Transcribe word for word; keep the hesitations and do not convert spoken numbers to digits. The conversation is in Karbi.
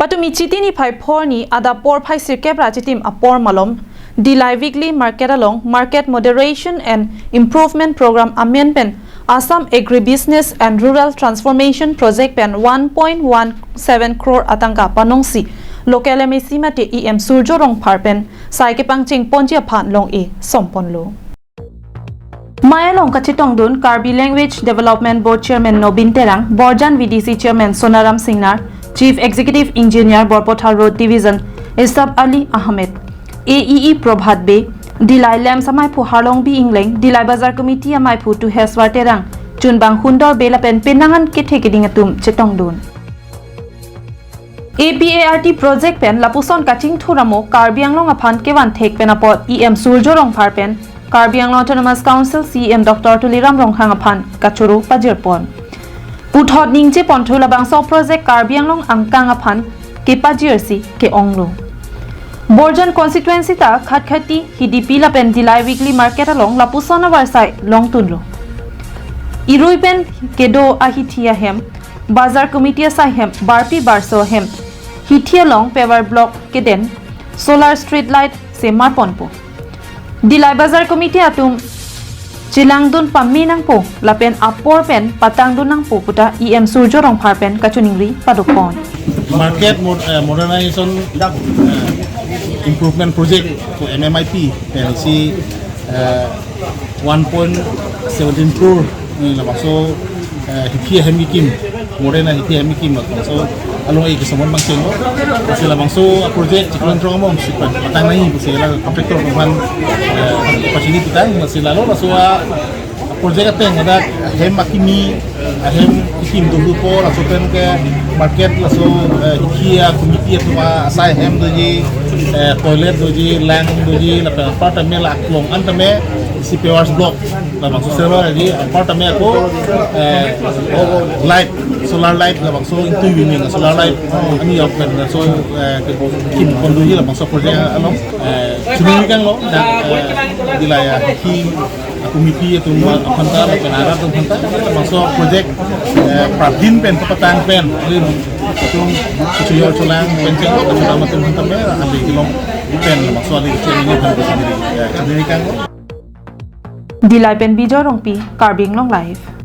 Patumi Chiti niphai phongo adap porphai sirkep ra chitim apor malom Dillai Weekly Market along Market Moderation and Improvement Program amen pen Assam Agribusiness and Rural Transformation Project pen one point one seven crore atangka panongsi local M A C mate E M Surjo Rongphar pen sai kepangcheng ponji aphan long-e somponlo. Mei along kachetongdun Karbi Language Development Board Chairman Nobin Terang, Borjan V D C Chairman Sonaram Singnar, Chief Executive Engineer Borpathar Road Division Isap Ali Ahmed, A E E Prabhat Bey, Dillai LAMPS amaiphu Harlongbi Engleng, Dillai Bazar Committee amaiphu Tuheswar Terang, Chunbang Hundor Bey lapen penang an kethe keding atum chetongdun. A P A R T project pen lapuson kachingthur amo Karbi Anglong aphan kevan thek pen apot E M Surjo Rongphar pen Karbi Anglong Autonomous Council C E M Doctor Tuliram Ronghang aphan kachoro pajirpon. Puthot ningje ponthu labangso project Karbi Anglong angkang aphan kepajirsi ke-onglo. Borjan constituency ta Khatkhati, Hidipi lapen Dillai Weekly Market along lapuson avarsai longtunlo. Irui pen kedo ahithi ahem, Bazar Committee asai hem, barpi barso hem, hithi along paver block keden, solar street light semar ponpo. Dillai Bazar Committee atum chelangdun pame nangpo, lapen apor pen patangdun nangpo puta E M Surjo Rongphar pen kachiningri padopon. Market mod-, eh, Modernization, eh, Improvement Project ko M M I P, pen isi, eh, one point seventeen crore, eh, labangso, eh, hithi ahem kikim, modern hithi ahem kikim labangso along-e kesomon bangcheng lo. Lasi labangso a project chiklo nrong among si patang nangji pusi la contractor atum aphan, eh, pachini putang, lasi lalo laso a project ateng ada hem akimi, ahem kikim dulu po, laso pen ke market, laso, eh, hithi a committee atum asai hem doji, eh, toilet doji, lang doji, lapen apar tame la aklong an tame isi pavers block labangso server adi, apar tame ako, eh, light, solar light labangso ingtui wiming solar light ani yok pen laso, eh, kikim pon doji labangso project along, eh, chiningri kanglo dak, eh, Dillai ahi a committee atum aphanta lapen arat atum aphanta labangso project, eh, prapdin pen kapatang pen alim atum kachojor cholang pen chengkok atum atum aphanta me ali kelong pen labangso ali chiningri pen, eh, chiningri kanglo. Dillai pen Bijoy Rongpi, Karbi Anglong Live.